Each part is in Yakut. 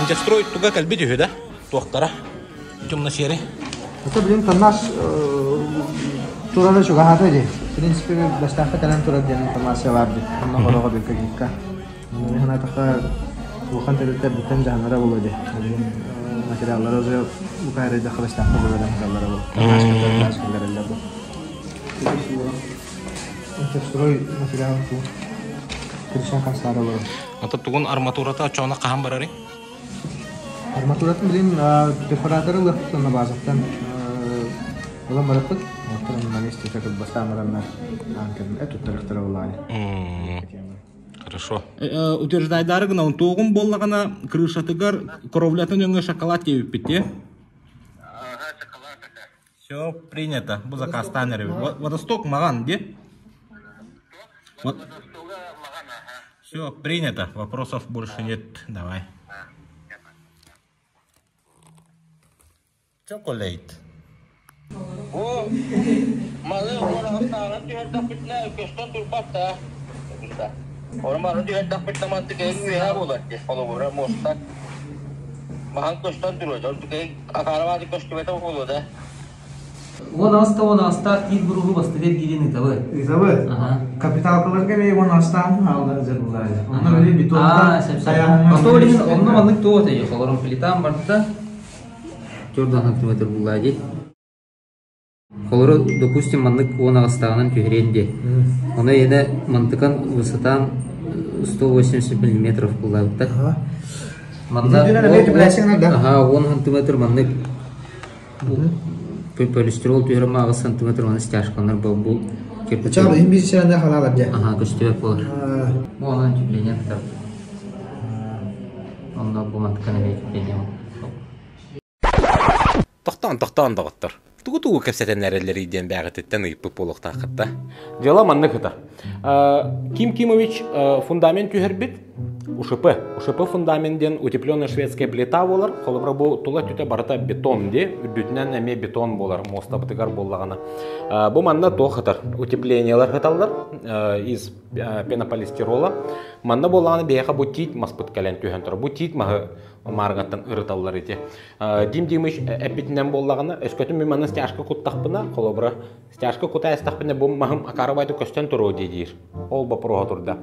Интерстрой туга кэлбит үһү да? Туохтара? Темно-серый. Это, блин, тоннаж турара чугаһаата дии. В принципе, бастаахха кэлэн турар диэн информация баар дии. Онно хороҕо билкэ Мин санаатахха, улахан тэрилтэ эрдэттэн дьаһанара буолуо дии. Материаллары уже букаарыйдахха бастаахха буларан хаталлара буолуо. Таас киллэрэллэр бу. Интерстрой материал туу. Киришен хастаара олорор. Ата тугун арматурата очоона хаһан барарый? Арматуратын билин перфораторы ылыахпыт уонна баазаттан ылан барыппыт. Оттон на месте как бастаан бараннар аан кэлин туттарыахтара буолаani. Хорошо. Утверждайдары гына туоҕум буоллаҕына крышатыгар кровлятын өҥө шоколад диэбиппит дии. Все принято. Бу заказтаан эрэбит. Водосток маҕан дии. Все принято. Вопросов больше нет. Давай. Chocolate. Бу малы уораҕастааҕын түһэрдэхпитинэ көстөн турбат да. Ону маны түһэрдэхпитинэ мантыкайын үөһэ буолар дии. Холобура муоста маһан көстөн туруо. Онтукайын акаарабааты көстүбэтэ буолуо да. 18 18 тиит буруһу бастакы эргиирин ыытабы. Ыытабы. Капиталкаларга эмиэ 18-таах хаалла дьарыллаайы. Онно били бетонтан Ото билин онно маннык туох этэй холорун плитам барда Төрт сантиметр буллаа дии. Холору, допустим, маннык 18-тааҕынан түһэриэн дии. Ону ийэнэ мантыкан высотаан 180 миллиметров буллаабыттар. Манна аха 10 сантиметр маннык полистирол түһэрим 8 сантиметр маны стяжкалар бу кирпича иһин биир сирэнэ халаалар дьэ. Аха көстүбэт буолар. Бу онон утепление Онно бу мантыкан эмиэ утепление Тохтоон, тохтоон, доҕоттор. Тугу-тугу кэпсэтэн эрэллэрий диэн бээҕититтэн ыйыппыт буолуохтааххыт да. Дьыала маннык ытар. Ким Кимович фундамент түһэрбит УШП. УШП фундамент диэн утепленная шведская плита буолар. Холобура бу тула түтэ барыта бетон ди. Үрдүтүнэн эмиэ бетон буолар муостабытыгар буоллаҕына. Бу манна туох ытар? Утеплениелар ыталлар из пенополистирола. Манна буоллаҕына биһиэхэ бу тиит маспыт кэлэн түһэн турар. Бу тиит маһы мааргаттан ырыталлар ити. Дим Димыч эппитинэн буоллаҕына, өскөтүн мин манна стяжка куттахпына, холобура, стяжка кута эстэхпинэ бу маһым акаарабайды көстөн туруо дии диир. Ол боппуруоһа турда.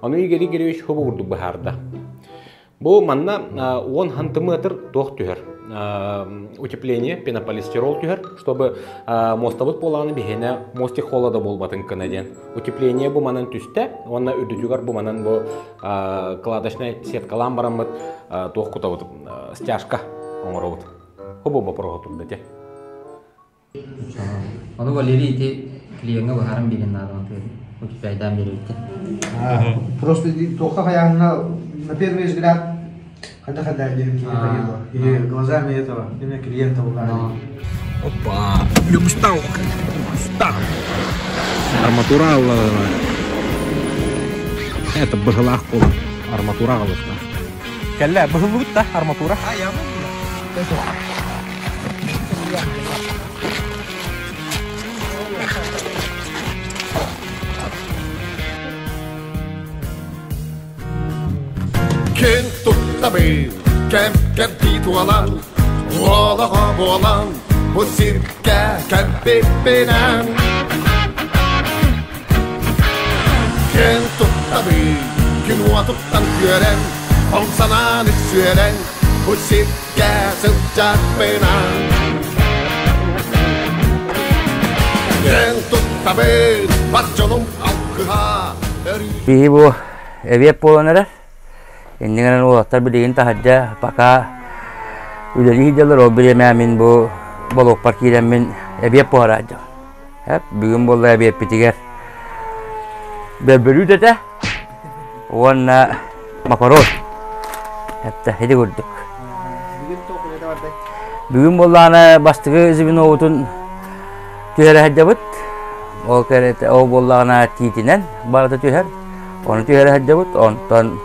Ону Игорь Игоревич хубу курдук быһаарда. Бу манна 10 сантиметр туох түһэр? Утепление, пенополистирол түһэр, чтобы мостабыт буолаҕына биһиэнэ мостик холода буолбатын кына диэн. Утепление бу манан түстэ, уонна үрдүтүгэр бу манан бу кладочнай сеткалаан бараммыт туох кутабыт стяжка оҥоробут. Бу боппуруоһу турда те. Ону Валерий ити клиеҥҥа быһааран биэрин наада утепляйдаан биэрбиттэр. Просто туохха хайааһына на первый взгляд хайда хайда или глазами этого именно клиента угадали. Опа, Люкстау, Люкстау. Арматура аллаҕына. Это быһылаах буолар. Арматура аҕалыахтаах. Кэллэ, быһыллыбыт да арматура. Күн туттабын, кэм кэмтии туолан, олоҕо буолан, бу сиргэ кэлбиппинэн. Күн туттабын, күн уотуттан үөрэн, ол санаан үксүөрэн, бу сиргэ сылдьарбынан. Күн туттабын, бар дьонум алгыһа, өрүү Биһи бу эбиэт буолан эрэр. Иннигинэн уолаттар билигин таһырдьа пока үлэлии сылдьаллар. Ол бириэмэ мин бу болуокпар киирэммин эбиэт буһараадьым. Бүгүн буолла эбиэппитигэр бөрбөлүүт этэ уонна макарон. Эптэ ити курдук. Бүгүн буоллаҕына бастакы звенобутун түһэрэ сылдьабыт. Ол кэрэтэ ол буоллаҕына тиитинэн барыта түһэр. Ону түһэрэ сылдьабыт. Онтон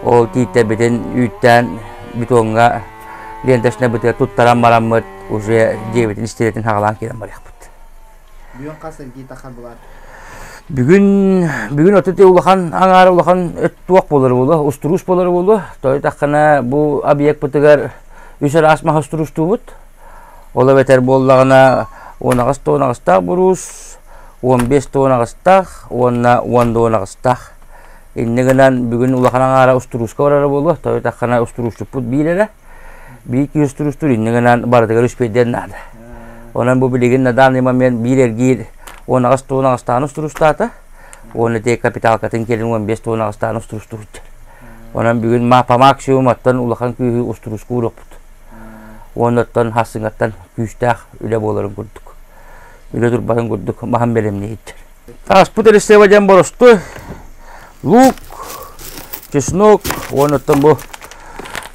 ол тииттэрбитин үүттээн бетоҥҥа ленточнай бытыгар туттаран бараммыт уже дьиэбитин истиэрэтин хаҕалаан киирэн барыахпыт. Бүгүн хас эргии тахар булар? Бүгүн бүгүн отут улахан аҥаара улахан туох буолар буолуо, устуруус буолар буолуо. Тойтаххына бу объекпытыгар үс араас маһы устуруустуубут. Ол эбэтэр буоллаҕына 18 тоон буруус, 15 тоон аҕыстаах уонна 10 тоон аҕыстаах. Инньэ гынан бүгүн улахан аҥаара устурууска барара буолуо. Тойтаххына устуруусчуппут биир эрэ. Биир киһи устуруустуур инньэ гынан барытыгар үспүйдэн наада. Онон бу билигин на данный момент биир эргиир 18 тоон аҕыстаан устуруустаата. Уонна те капиталкатын кэлин 15 тоон аҕыстаан устуруустуурдар. Онон бүгүн по максимум оттон улахан күүһү устурууска ууруохпут. Уонна оттон хассыҥаттан күүстээх үлэ буоларын курдук. Үлэ турбатын курдук маһын бэлэмнииттэр. Ааспыт рецеба диэн боростуой лук, чеснок, уонна оттон бу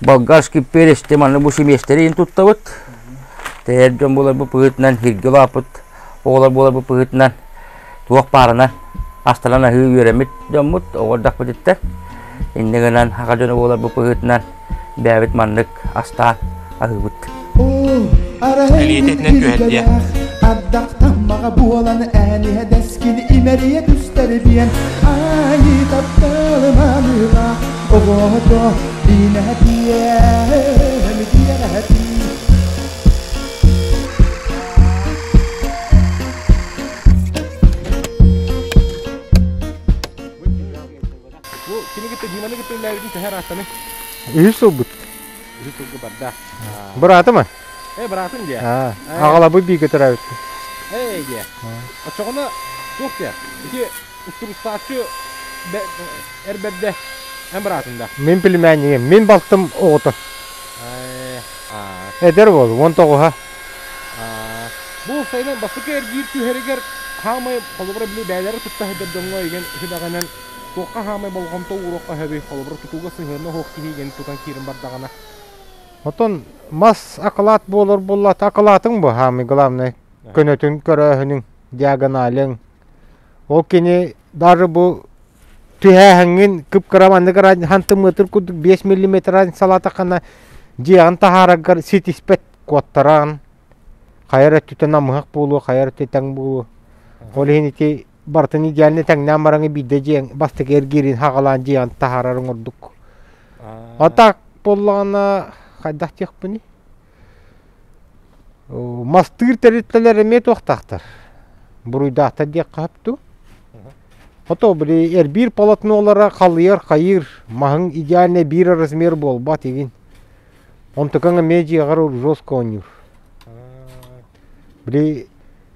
болгарский перец манны бу симиэстэри туттабыт. Тэйэр дьон буолар бу пыһытынан, хиргэ улааппыт оҕолор буолар бу пыһытынан туох баарынан астаран аһыы үөрэммит дьоммут оҕордохпут иттэр. Инньэ гынан аҕа дьоно буолар бу пыһытынан бэйэбит маннык астаан аһыыбыт. Элиэтэтинэн түһэрдиэ. Ардахтаммаҕа буолан ээниһэ дэскин имэрийэ түстэрбиэн Айыы тапталым аныылаах оҕото биинэһэтиэм биэрэһэтин Бу кини кытта Диманы кытта үллээбитин төһө ырааттаны? Үһүс сылбыт. Үһүс сылга барда. Быраатым а? Э, быраатым дии. Аҕалабы бииргэ төрөөбүт. Ээ дии. Оччоҕуна туох дии? Ити устурустааччы эр бэрдэ эн быраатым да? Мин племяннигим, мин балтым оҕото. Эдэр уол, 19-а. Бу сайын бастакы эргиир түһэригэр хаамай холобура били бээлэри тутта сылдьар дьоҥҥо игин сүбэҕинэн туохха хаамай болҕомто ууруохха сөбүй холобура тутууга сыһыана суох киһи игин тутан киирэн бардаҕына. Отон мас акылаат буолар буоллаата акылаатыҥ бу хаамай главное көнөтүн көрөөһүнүҥ диагоналыҥ ол кини даже бу түһээһиҥҥин кып-кыра маннык хантымыатыр курдук 5 миллиметр салаатаххына дьиэҕин таһаараргар ситиспэт куоттараҕын хайа эрэ өттүттэн намыһах буолуо хайа эрэ өттүттэн тэҥ буолуо ол иһин ити барытын идеально тэҥнээн бараҥы биирдэ дьиэҥ бастакы эргиирин хаҕалаан дьиэҕин таһаарарыҥ ордук а так буоллаҕына хайдах диэхпиний Мастыыр тэрилтэлэр эмиэ туохтаахтар? Буруйдаахтар диэххэ сөп дуу? Ото били эрбиир полотнолара халыйар хайыыр, маһыҥ идеальнай биир размер буолбат игин. Онтукаҥ эмиэ дьиэҕэр жестко оонньуур. Били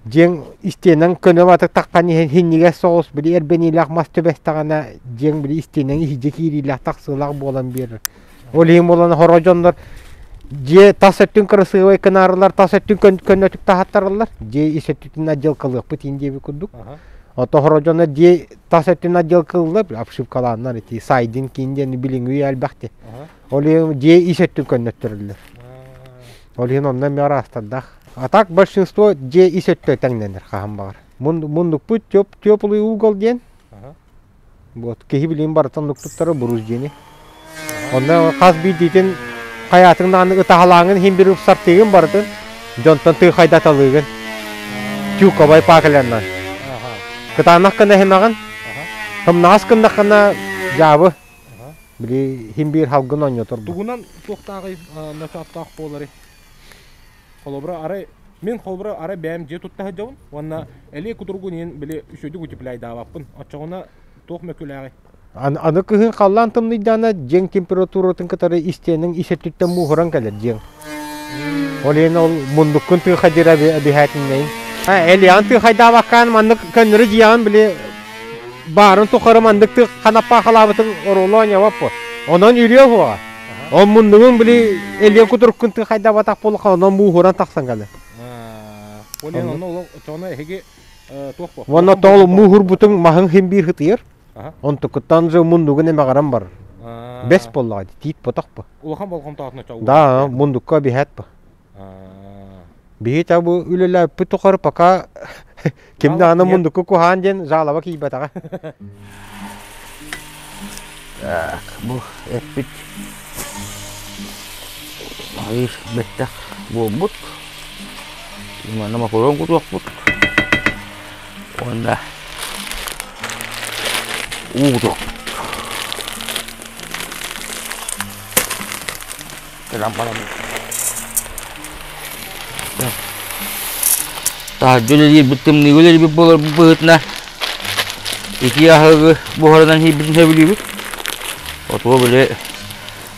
дьиэҥ истиэнэҥ көнө батык таххан иһэн хиннигэс соҕус били эрбэниилээх мас түбэстэҕинэ дьиэҥ били истиэнэҥ иһдьэ киириилээх тахсыылаах буолан биэрэр. Ол иһин буолан хоро дьоннор дьиэ тас өттүн кырасыабай кынаарылар, тас өттүн көннөтүк таһаттараллар. Дьиэ ис өттүтүн отделкалыахпыт иин диэбит курдук. Ото хоро дьоно дьиэ тас өттүн отделкалыылар, обшивкалааннар ити сайдинг киин диэн билиҥҥи үйэ элбэхти. Ол иһин дьиэ ис өттүн көннөттөрөллөр. Ол иһин онно эмиэ араастардаах. А так большинство дьиэ ис өттө тэҥнэнэр хаһан баҕар. Муннукпут теплый угол диэн Вот киһи билигин барыта оннук туттара буруус диэни. Онно хас биирдиитин хайаатын даҕаны ытаһалааҥын иһин бир упсартыыгын барытын дьонтон тыы хайдаталыыгын. Тюковай пакляннан. Кытаанах гына иһимэҕин. Сымнаҕас гыннаххына дьаабы. Били иһин биир халгын оонньотор. Тугунан туохтааҕый ночооттоох буоларый? Холобура, арай мин холобура арай бэйэм дьиэ тутта сылдьабын уонна элиэ кутуругун иһин били үчүгэйдик утепляйдаабаппын. Оччоҕуна туох мөкүлээҕий? Аны кыһын халлаан тымныйдаана дьиэҥ температуратын кытары истиэнэҥ ис өттүттэн мууһуран кэлэр дьиэҥ. Ол иһин ол муннуккун тыхадьыра эбиһээтиннэйин. Элиэҕин тыхайдаабаккаан маннык көннөрү дьиэҕин били баарын тухары маннык тых ханаппаахалаабытын оруолу оонньообоппу. Онон үрүө суоҕа. Ол муннугун били элиэ кутуруккун тыхайдаабатах буоллахха онон мууһуран тахсан кэлэр. Ол иһин онно олох оччоҕуна эһиги туох бу? Уонна тоол мууһурбутуҥ маһыҥ хин биир хытыйар. Онтукуттан же муннугун эмэҕирэн барар. Бэс буоллаҕа дии, тиит ботох бу. Улахан болҕомтоотуна чоҕу. Да, мундукка биһэт бу. Биһи та бу үлэлээппит тухары пока ким даҕаны мундукку куһаан диэн жалоба киирбэтэҕэ. Так, бу эппит айыр бэттэх буолбут. Манна макарон кутуохпут. Уонна Уу Кэлэн баран. Таһырдьа үлэлиирбит тымныыга үлэлиирбит буоларбыт быһыытынан итии аһылыгы буһарынан иһирбитин сөбүлүүбүт. Отуо били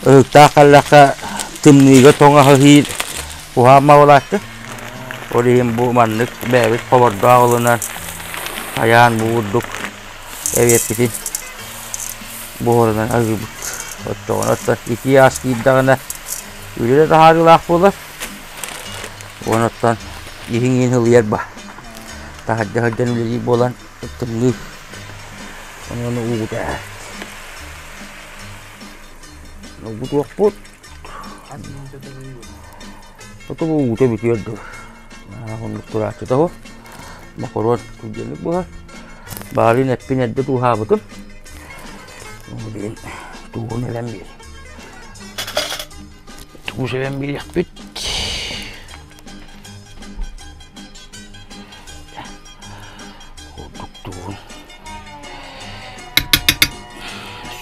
ыһыктаах халлахха тымныыга тоҥ аһы иһиир куһаҕан буолааччы. Ол иһин бу маннык бэйэбит хобордоох ылынан хайаан бу курдук эбиэппитин буһарынан аһыыбыт. Оччоҕуна оттон итии ас киирдэҕинэ үлэ да таһаарыылаах буолар. Уонна оттон иһиҥ иһин ылыйар ба. Таһырдьа сылдьан үлэлиир буолан тымныы. Ону уугута Угутуохпут. Оту уута бүтүөр дылы. Оннук турааччыта суох. Мокоруон түргэнник буһар. Баарыын эппин эрдэ тууһаабытым. Билин тууһун ылан биэр. Туус эбэн биэриэхпит. Курдук тууһун.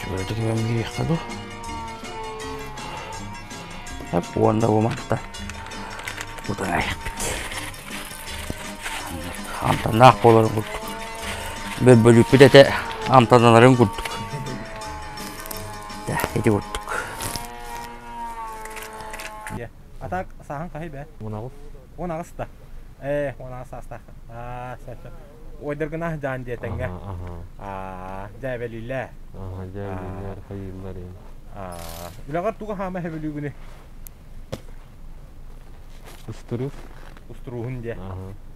Сүбэлэтэ кэбэн биэриэххэ дуу. Уонна бу матта кутан айахпыт. Амтаннаах буоларын курдук. Бөлбөлүүппүт этэ амтаналарын курдук. Ити курдук. А так сааһын хаһый бэ? 18. 18 да. Ээ, 18 саастаах. Аа, сөп. Ойдыргына дьаан диэтэҥҥэ. Аа, дьээбэлиилээ. Аа, дьээбэлиилэр, хайыыллар. Аа, үлэҕэр тугу хаама хэбилүүгүнүй? Устуруус. Устурууһун диэ.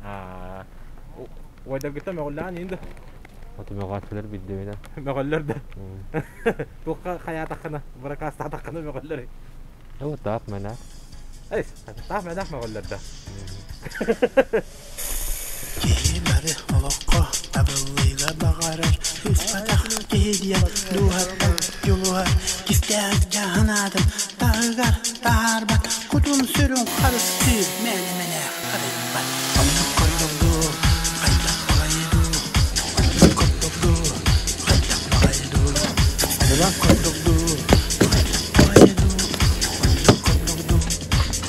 Аа, ойдыргыта мөҕүллээн иин да? Аты мөҕөөччүлэр билдибинэ. Мөҕөллөр да. Туохха хайаатаххына, быракаастаатаххына мөҕөллөр. Ол таах мэнээх. Эй, таах мэнээх мөҕөллөр да. Киһи бары олоххо табыллыыга баҕарар, Ыспатах киһи диэн дууһаттан дьулуһар, Кистээх дьаһанаатын таһыгар таһаарбат, Кутун-сүрүн харыстыыр мээнэ-мэнээх харыйбат. Оннук курдук дуу, хайдах баҕайы дуу, Оннук курдук дуу, хайдах баҕайы дуу, Оннук курдук дуу, хайдах баҕайы дуу, Оннук курдук дуу,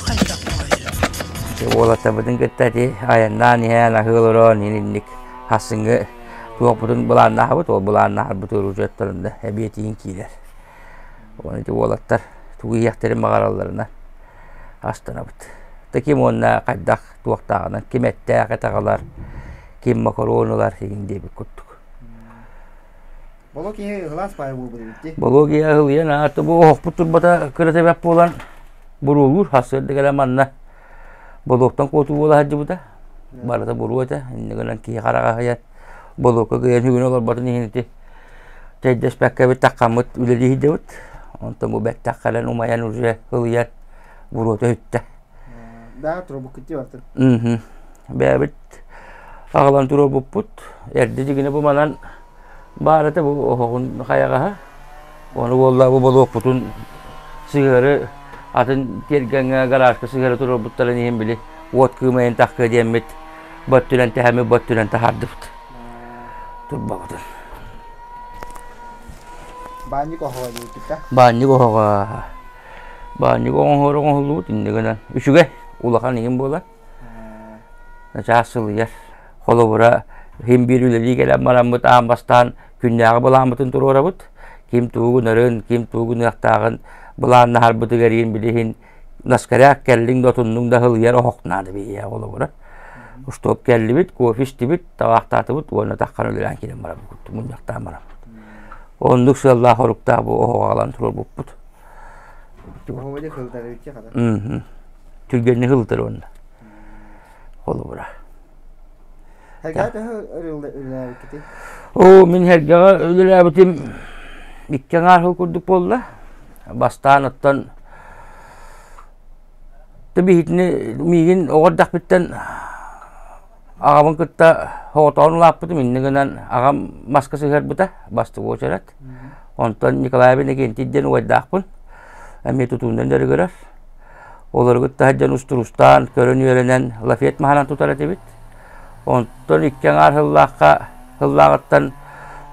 хайдах баҕайы дуу. Уолаттарбытын кытта ити айаннаан иһэн аһыы олорон инник хассыҥҥы туохпутун былааннаахпыт, ол былааннаахпыт уруучуттарын да эбиэтиин киирэр. Уонна ити уолаттар тугу иһиэхтэрин баҕаралларынан астынабыт. Таким уонна хайдах туохтааҕынан ким эттээх эт аҕалар, ким макарон ылар игин диэбит курдук. Боло киһи ыһылаас баайы буолбут эбит дии. Боло киһи ыһылыйан аата бу оһохпут турбата кырата бэрт буолан буруолуур сарсыарда кэлэн манна болуоктан куотуу буола сылдьыбыта. Барыта буруо этэ. Инньэ гынан киһи хараҕа аһыйан болуокка кыайан сүгүн олорботун иһин ити чэйдэспэккэбит таххаммыт үлэлии сылдьабыт. Онтон бу бэттэх кэлэн умайан уже ылыйан буруота үттэ. Да, турбуккут дии бартын. Бэйэбит аҕалан туруорбуппут. Эрдэ дьигинэ бу манан баар этэ бу оһоҕун хайаҕаһа. Ону буолла бу болуокпутун сыһыары атын тиэргэҥҥэ гаражка сыһыары туруорбуттарын иһин били уот кыымайын таххыа диэммит бөттүнэн тэһэммит бөттүнэн таһаардыбыт турбабытын. Баанньык оһоҕо диэбиппит да? Баанньык оһоҕо. Баанньык оҥоһор оҥоһуллубут инньэ гынан үчүгэй улахан иһин буолар. Начаас сылыйар. Холобура, иһин биир үлэлии кэлэн бараммыт аан бастаан күннээҕи былааммытын туруорабыт. Ким тугу гынарын, ким тугу гыныахтааҕын былааннаһарбытыгар иһин билиһин наскаряк кэллиҥ да отуннуҥ да сылыйар оһох наада биһиэхэ холобура. Устуоп кэллибит, кофе истибит, табаахтаатыбыт уонна таххан үлэлээн киирэн барабыт, мунньахтаан барабыт. Оннук сыаллаах-соруктаах бу оһоҕу аҕалан туруорбуппут. Түргэнник ылытар уонна холобура. Оо, мин Хэргэҕэ үлэлээбитим икки аҥаар сыл курдук буолла. Бастаан оттон биһитини миигин оҕо эрдэхпиттэн аҕабын кытта соҕотоҕун улааппытым. Инньэ гынан аҕам маска сыһыарбыта бастакы уочарат. Онтон Николай Иннокентий диэн убайдаахпын. Эмиэ тутуунан дьарыгырар. Олору кытта сылдьан устуруустаан, көрөн үөрэнэн лафет маһынан тутар этибит. Онтон икки аҥаар сыллаахха сыллааҕыттан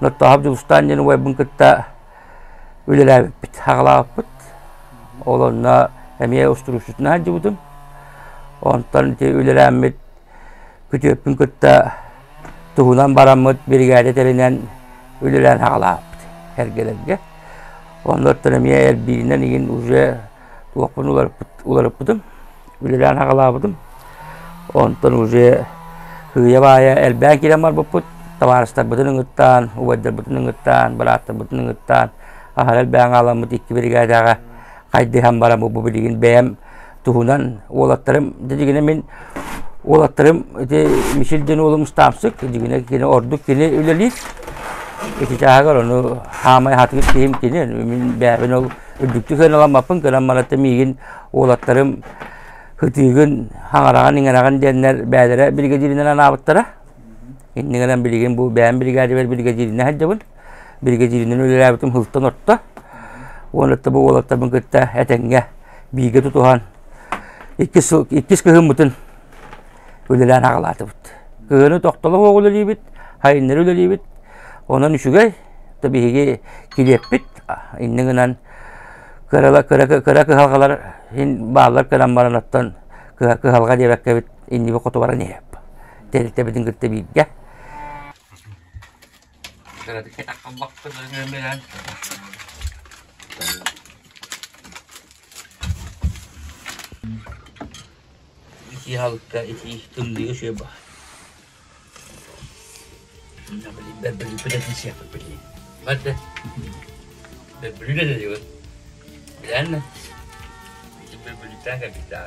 Ноттоохоп Дьулустаан диэн убайбын кытта үлэлээбиппит, хаҕалаабыппыт. Ол онно эмиэ устуруусчутунан сылдьыбытым. Онтон ити үлэлээммит күтүөппүн кытта туһунан бараммыт биригээдэ тэринэн үлэлээн хаҕалаабыппыт эргэлэргэ. Оннуттан эмиэ эрбиинэн игин уже туохпун уларыппытым, үлэлээн хаҕалаабытым. Онтон уже сыыйа-баайа элбээн киирэн барбыппыт. Табаарыстарбытын ыҥыттаан, убайдарбытын ыҥыттаан, бырааттарбытын ыҥыттаан, аһара элбээн хааламмыт икки биригээдэҕэ хайдыһан баран бу билигин бэйэм туһунан уолаттарым дьигинэ мин уолаттарым ити Мишель диэн уолум ыстаамсык дьигинэ кини ордук кини үлэлиир ити чааһыгар ону хаамай хатыыр киһим кини мин бэйэбин ол үрдүктүк сыаналаммаппын гынан баран миигин уолаттарым Ытыыгын, хаҥараҕын, иҥэрэҕин диэннэр бэйэлэрэ биригэдьииринэн анаабыттара. Иннигинэн билигин бу бэйэм биригээдэбэр биригэдьииринэн сылдьабын. Биригэдьииринэн үлэлээбитим сылтан орто. Уонна бу уолаттарбын кытта этэҥҥэ бииргэ тутуһан иккис сыл иккис кыһыммытын үлэлээн аҕалаатыбыт. Кыһыны тохтоло суох үлэлиибит, сайыннары үлэлиибит. Онон үчүгэй. Биһиги килиэппит иннин гынан кыра кыра кыра кыһалҕалар иһин бааллар кынан баран оттон кыһалҕа диэбэккэбит инниби хоту баран иһэп тэрилтэбитин кытта бииргэ Итии халыкка итии тымныыга үчүгэй баар. Бөрбүлү да